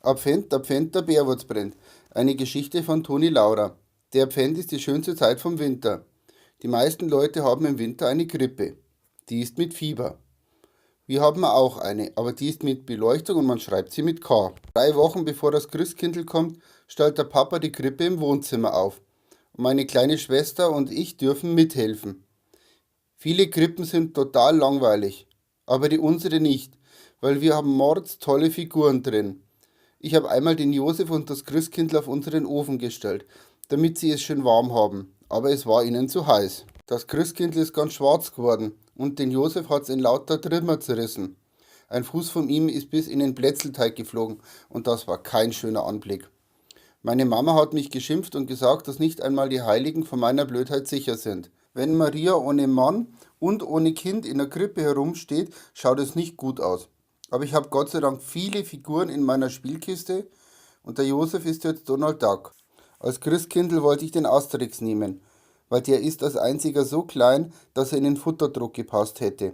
Advent, Advent, der Bärwurz brennt. Eine Geschichte von Toni Laura. Der Advent ist die schönste Zeit vom Winter. Die meisten Leute haben im Winter eine Grippe. Die ist mit Fieber. Wir haben auch eine, aber die ist mit Beleuchtung und man schreibt sie mit K. 3 Wochen, bevor das Christkindl kommt, stellt der Papa die Krippe im Wohnzimmer auf. Und meine kleine Schwester und ich dürfen mithelfen. Viele Krippen sind total langweilig, aber die unsere nicht, weil wir haben mordstolle Figuren drin. Ich habe einmal den Josef und das Christkindl auf unseren Ofen gestellt, damit sie es schön warm haben, aber es war ihnen zu heiß. Das Christkindl ist ganz schwarz geworden und den Josef hat's in lauter Trümmer zerrissen. Ein Fuß von ihm ist bis in den Plätzlteig geflogen und das war kein schöner Anblick. Meine Mama hat mich geschimpft und gesagt, dass nicht einmal die Heiligen vor meiner Blödheit sicher sind. Wenn Maria ohne Mann und ohne Kind in der Krippe herumsteht, schaut es nicht gut aus. Aber ich habe Gott sei Dank viele Figuren in meiner Spielkiste und der Josef ist jetzt Donald Duck. Als Christkindl wollte ich den Asterix nehmen, weil der ist als Einziger so klein, dass er in den Futtertrog gepasst hätte.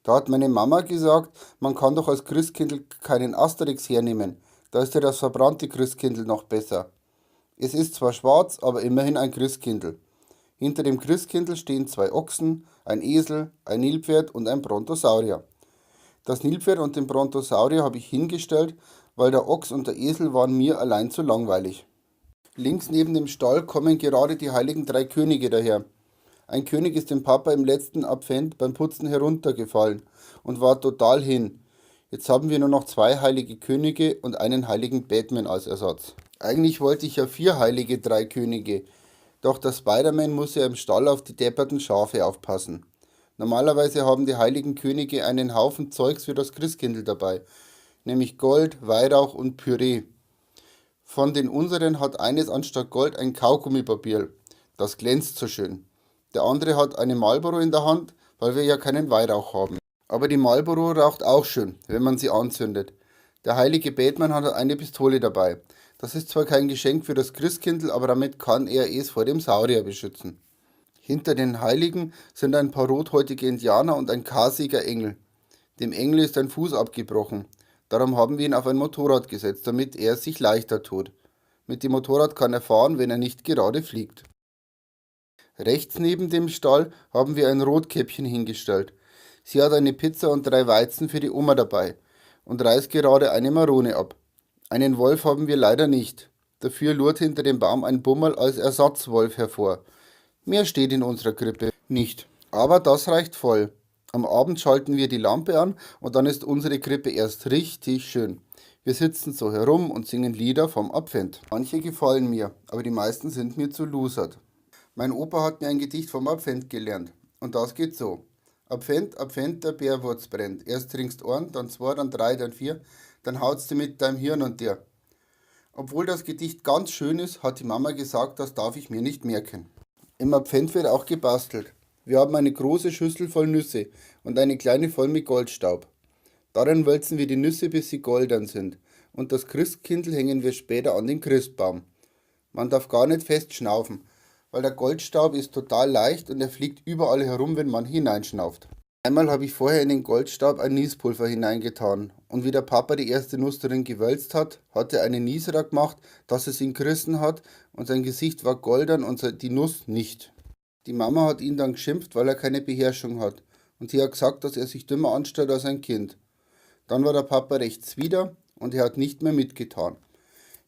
Da hat meine Mama gesagt, man kann doch als Christkindl keinen Asterix hernehmen. Da ist ja das verbrannte Christkindl noch besser. Es ist zwar schwarz, aber immerhin ein Christkindl. Hinter dem Christkindl stehen zwei Ochsen, ein Esel, ein Nilpferd und ein Brontosaurier. Das Nilpferd und den Brontosaurier habe ich hingestellt, weil der Ochs und der Esel waren mir allein zu langweilig. Links neben dem Stall kommen gerade die Heiligen Drei Könige daher. Ein König ist dem Papa im letzten Advent beim Putzen heruntergefallen und war total hin. Jetzt haben wir nur noch zwei heilige Könige und einen heiligen Batman als Ersatz. Eigentlich wollte ich ja vier heilige drei Könige, doch der Spider-Man muss ja im Stall auf die depperten Schafe aufpassen. Normalerweise haben die heiligen Könige einen Haufen Zeugs für das Christkindl dabei, nämlich Gold, Weihrauch und Püree. Von den unseren hat eines anstatt Gold ein Kaugummipapier. Das glänzt so schön. Der andere hat eine Marlboro in der Hand, weil wir ja keinen Weihrauch haben. Aber die Marlboro raucht auch schön, wenn man sie anzündet. Der heilige Batman hat eine Pistole dabei. Das ist zwar kein Geschenk für das Christkindl, aber damit kann er es vor dem Saurier beschützen. Hinter den Heiligen sind ein paar rothäutige Indianer und ein kasiger Engel. Dem Engel ist ein Fuß abgebrochen. Darum haben wir ihn auf ein Motorrad gesetzt, damit er sich leichter tut. Mit dem Motorrad kann er fahren, wenn er nicht gerade fliegt. Rechts neben dem Stall haben wir ein Rotkäppchen hingestellt. Sie hat eine Pizza und drei Weizen für die Oma dabei und reißt gerade eine Marone ab. Einen Wolf haben wir leider nicht. Dafür lurt hinter dem Baum ein Bummel als Ersatzwolf hervor. Mehr steht in unserer Krippe nicht. Aber das reicht voll. Am Abend schalten wir die Lampe an und dann ist unsere Krippe erst richtig schön. Wir sitzen so herum und singen Lieder vom Advent. Manche gefallen mir, aber die meisten sind mir zu lusert. Mein Opa hat mir ein Gedicht vom Advent gelernt. Und das geht so. Advent, Advent, der Bärwurz brennt. Erst trinkst ein, dann zwei, dann drei, dann vier, dann haut's dir mit deinem Hirn und dir. Obwohl das Gedicht ganz schön ist, hat die Mama gesagt, das darf ich mir nicht merken. Im Advent wird auch gebastelt. Wir haben eine große Schüssel voll Nüsse und eine kleine voll mit Goldstaub. Darin wälzen wir die Nüsse, bis sie golden sind. Und das Christkindl hängen wir später an den Christbaum. Man darf gar nicht fest schnaufen, weil der Goldstaub ist total leicht und er fliegt überall herum, wenn man hineinschnauft. Einmal habe ich vorher in den Goldstaub ein Niespulver hineingetan und wie der Papa die erste Nuss darin gewälzt hat, hat er einen Nieserer gemacht, dass es ihn gerissen hat und sein Gesicht war golden und die Nuss nicht. Die Mama hat ihn dann geschimpft, weil er keine Beherrschung hat und sie hat gesagt, dass er sich dümmer anstellt als ein Kind. Dann war der Papa recht zwider und er hat nicht mehr mitgetan.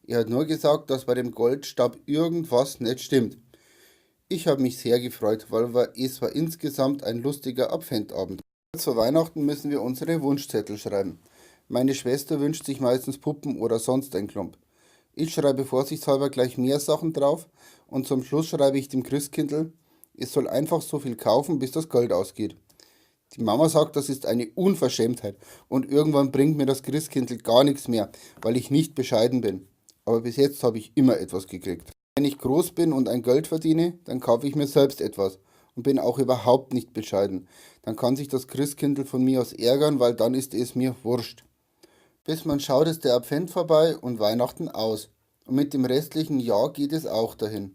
Er hat nur gesagt, dass bei dem Goldstab irgendwas nicht stimmt. Ich habe mich sehr gefreut, weil es war insgesamt ein lustiger Adventabend. Kurz vor Weihnachten müssen wir unsere Wunschzettel schreiben. Meine Schwester wünscht sich meistens Puppen oder sonst ein Klump. Ich schreibe vorsichtshalber gleich mehr Sachen drauf und zum Schluss schreibe ich dem Christkindl, es soll einfach so viel kaufen, bis das Geld ausgeht. Die Mama sagt, das ist eine Unverschämtheit und irgendwann bringt mir das Christkindl gar nichts mehr, weil ich nicht bescheiden bin. Aber bis jetzt habe ich immer etwas gekriegt. Wenn ich groß bin und ein Geld verdiene, dann kaufe ich mir selbst etwas und bin auch überhaupt nicht bescheiden. Dann kann sich das Christkindl von mir aus ärgern, weil dann ist es mir wurscht. Bis man schaut, ist der Advent vorbei und Weihnachten aus. Und mit dem restlichen Jahr geht es auch dahin.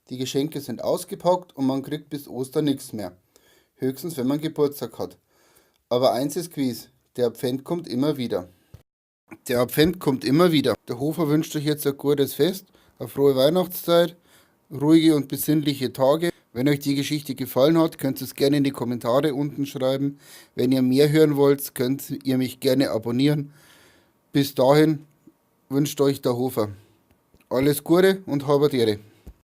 Die Geschenke sind ausgepackt und man kriegt bis Ostern nichts mehr. Höchstens, wenn man Geburtstag hat. Aber eins ist gewiss, der Advent kommt immer wieder. Der Advent kommt immer wieder. Der Hofer wünscht euch jetzt ein gutes Fest, eine frohe Weihnachtszeit, ruhige und besinnliche Tage. Wenn euch die Geschichte gefallen hat, könnt ihr es gerne in die Kommentare unten schreiben. Wenn ihr mehr hören wollt, könnt ihr mich gerne abonnieren. Bis dahin wünscht euch der Hofer alles Gute und habe Ehre.